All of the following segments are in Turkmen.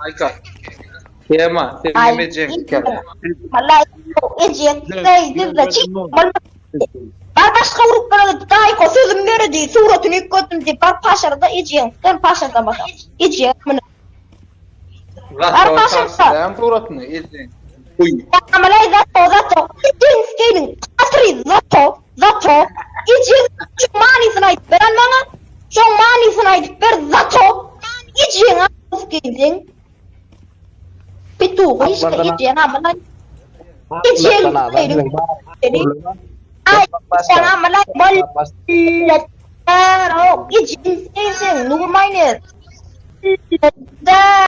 Aýka. Tema, sen Ay, neme jeň siker. Vallahi ejeň size çik Bar başga gruplara git Daýko sözüm berdi, suratyny ýükledim diýip bar paşarda ejeň sen paşarda basa. Ejeň muny. Bar Zato paşarda. taşlaýan suratyny ejeň. Uý. Amalay zato zato. Ejeň skeýniň katry zato zato. Ejeň şu manysyny aýdyp beren maňa. Şoň manysyny aýdyp ber zato. Ejeň skeýniň. Petuh işte ejeň amalay. Ejeň skeýniň. Ay sen amalay bol. Ejeň skeýniň nurmayner. Da.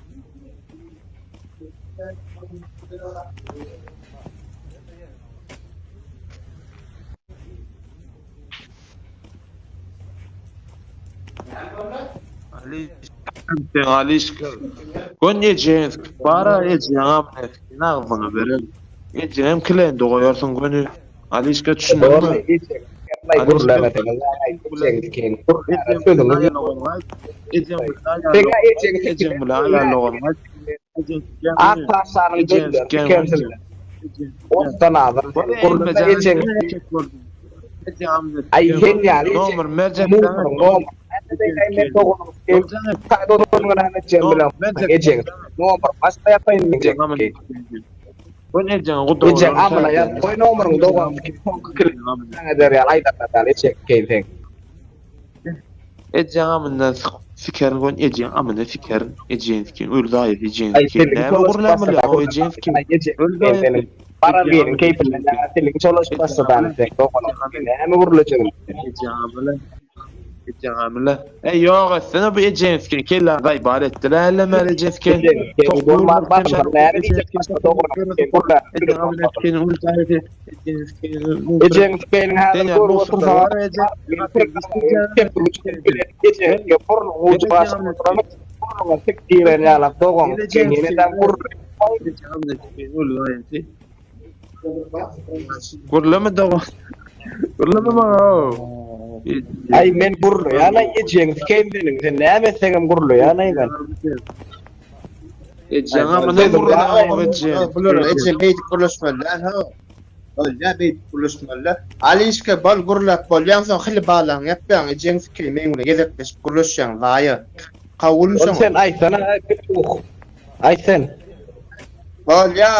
Sen Alişka. Gön ejeň bara ejeň amne agzyňa beren. Ejeňem kilende goýarsyň göni. Alişka düşündüňmi? Ejeň bilen aýal Ak paşanyň gözleri tikensiz. Otdan azar. Gurlanda ejeň. Aý sen ýaly Nomer merjek. Nomer. Men doganym. Doganym näme etjegimi bilemok. Ejeň. Nomer başda ýapaýyn ejeň. Gön ejeňe guda Ejeň amyna ýaz. Goý nomeryňy doganym. Soňky klik eder ýaly aýdarlar ýaly ejeň keýseň. Ejeň amyndan sikerin gön ejeň amyna sikerin. Ejeň sikin öl zaýa ejeň sikin. Näme gurlan bolýar o ejeň sikin. Öl zaýa. Barar biriniň keýpinden näme tiliň çolaşyp başladany sen doganym. Näme gürlejegini. Ejeň amyna. Ejeň amyna. Ey ýok etsene bu ejeň sikin kella zaýbal etdiler elleme ejeň sikin. Bolmaz barlar näme diýjek başga doganym. Ejeň amyna sikin öl zaýa ejeň sikin. Ejeň sikeniň häzir görüp otursaň Ejeň burnuň ujy başyp oturan burnuňa sik giren ýalak dogan siken ýene-de Gürleme dogan. Gürleme maňa. Aý men gürleýän-aý ejeň sikeýin seniň sen näme etseňem gürleýän-aý men. Ejeň amyna gürleme ejeň. Bular ejeň beýdip gürleşmeli däl ha. Bolýa beýdip gürleşmeli. Alişka bol gürläp bolýaň soň hili balaňy ýapýaň ejeň sikeýin meň bilen gezekleşip gürleşýäň zaýa. Kabulmy Ol şoňa? sen aýtsana petuh. Aýt sen. Bolýa.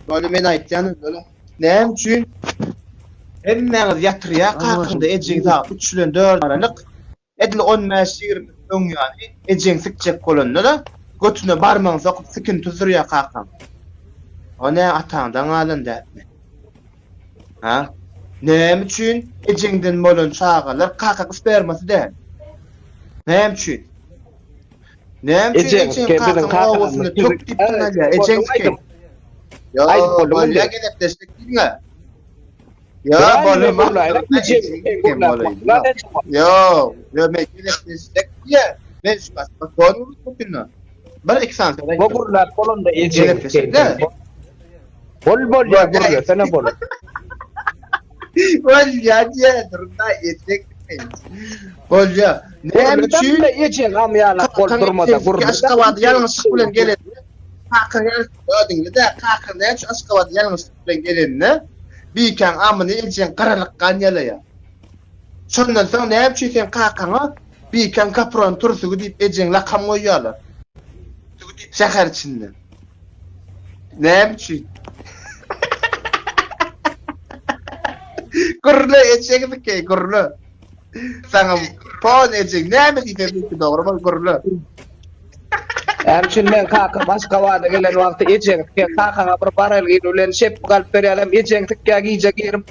Bolýa men aýtýan öyle. Näme üçin? Hemmäňiz ýatyrýa kakyňda ejeň sagat 3 bilen 4 aralyk. Edil 15-20 öň ýany ejeň sikjek bolanda-da götüne barmagyny sokup sikini tuzdurýa kakaň. O nä ataňdan galan däpmi? Ha? Näme üçin ejeňden bolan çagalar kakaň spermasy däl? Näme üçin? Näme üçin Ejeň ejeň siken biziň kakaň kakamyz obasynda tök diýip tanalýar? Ejeň siken. Ýo, Aýdyp bolduň bolýa indi. gezekleşdik diýme. Ýo, bolýa Ýo, ýo men gezekleşdik diýe. Men şu başga bolmaly Bir iki sany söz Bu gürläp bolanda ejeň Gezekleşdik de. Bol bol ýa gürlesene bol. Bolýa diýe durda ejeň. Bolýa. Näme üçin? Ejeň am ýalak bolup durmada gürle. Aşgabatda ýalňyşlyk bilen gelen. Kakaň ýalňyşlyk diňle-de, kakaň näme üçin Aşgabatda ýalňyşlyk bilen geleninde Bikäň amyny ejeň garalyk gan ýalaýar. Şondan soň näme üçin seň kakaňa Bikäň kapron türsügi diýip ejeň lakam goýýarlar. Şäher içinde. Näme üçin? Gürle ejeňdiki, gürle. Saňa pon ejeň näme diýse diýse dogry bol gürle. Näme üçin men kakam Aşgabada gelen wagty ejeň sikýär kakaňa bir barelgin bilen şepbik alyp berýärem ejeň sikýär gije girip.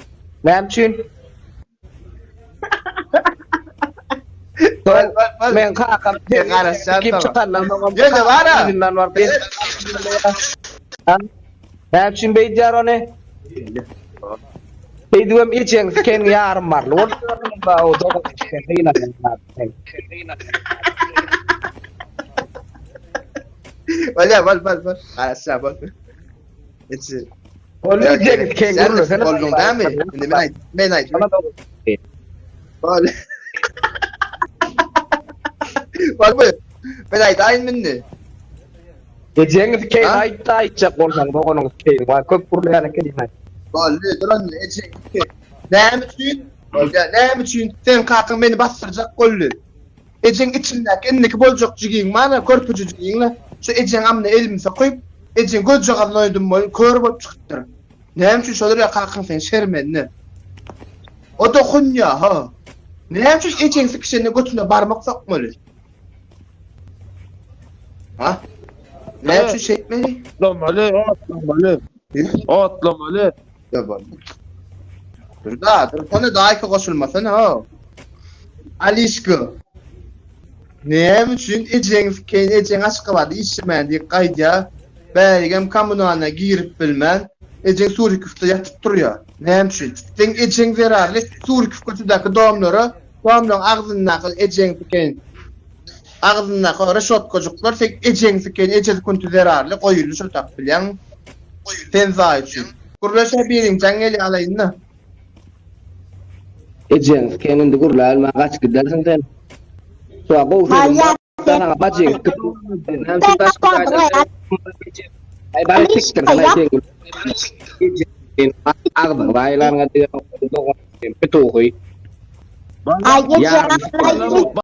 Näme üçin? Bol bol bol. Men kakam Men garaşýan kim saňa. çykandan soňam Ýöne bara. yzyndan baryp Ha? Näme üçin beýdýär ony? Beýdibem ejeň siken ýarym barly bolup ýördüň ba o dogan siken gynanýan sen. Bolýa bol bol bol. Garaşýan bol. Eje. Ol ejeň siken Sen gürlesene. bolduň dämi? Indi men aýt, men aýt. Bol. Bol bol. Men aýdaýyn indi. Ejeňiz keýin Ha? aýtda aýtjak bolsaň doganyňyz keýin. Waý köp gürleýän ekeniň. Boldy, duran ejeň sikeýin. Näme üçin? Bolýa, näme üçin seň kakaň meni basdyrjak boldy? Ejeň içindäki indiki boljak jigiň bar-a, körpeje jigiň-le. Şu ejeň amyna elimi sokyp, ejeň gözjagazyny oýdum bolup, kör bolup çykypdyr. Näme üçin şolar ýa kakaň seni şermende? O-da hunýa, ha. Näme üçin ejeň sikişende götüne barmak sokmaly? Ha? Näme üçin şeýtmeli? Otlamaly, otlamaly. Otlamaly. Dur da, dur sana daýka goşulmasana ha. Alişko. Näme üçin ejeň sikeýin, ejeň Aşgabatda işlemän diýip gaýdýar. Bärigem kommunalna girip bilmän, ejeň Surikowda ýatyp durýar. Näme üçin? Seň ejeň zerarly Surikow köçedäki domlara, domlaryň agzyndaky ejeň sikeýin. Agzyndaky o reşotkajyklar seň ejeň sikeýin, ejesi künti zerarly goýuldy şo tap bilýäňmi? Sen zaý üçin. Gürleşä biriň jaň gelýär alaýynda. Ejeň siken indi gürläbilmän gaçyp gidersiň sen. Şuňa gowy sözüm bar. Saňa bajyň Näme üçin daş Aý bary sikdir sen aý sen. Ejeň agzyňy baýlanyňa diýen dogan pituhy. Ay ejeň.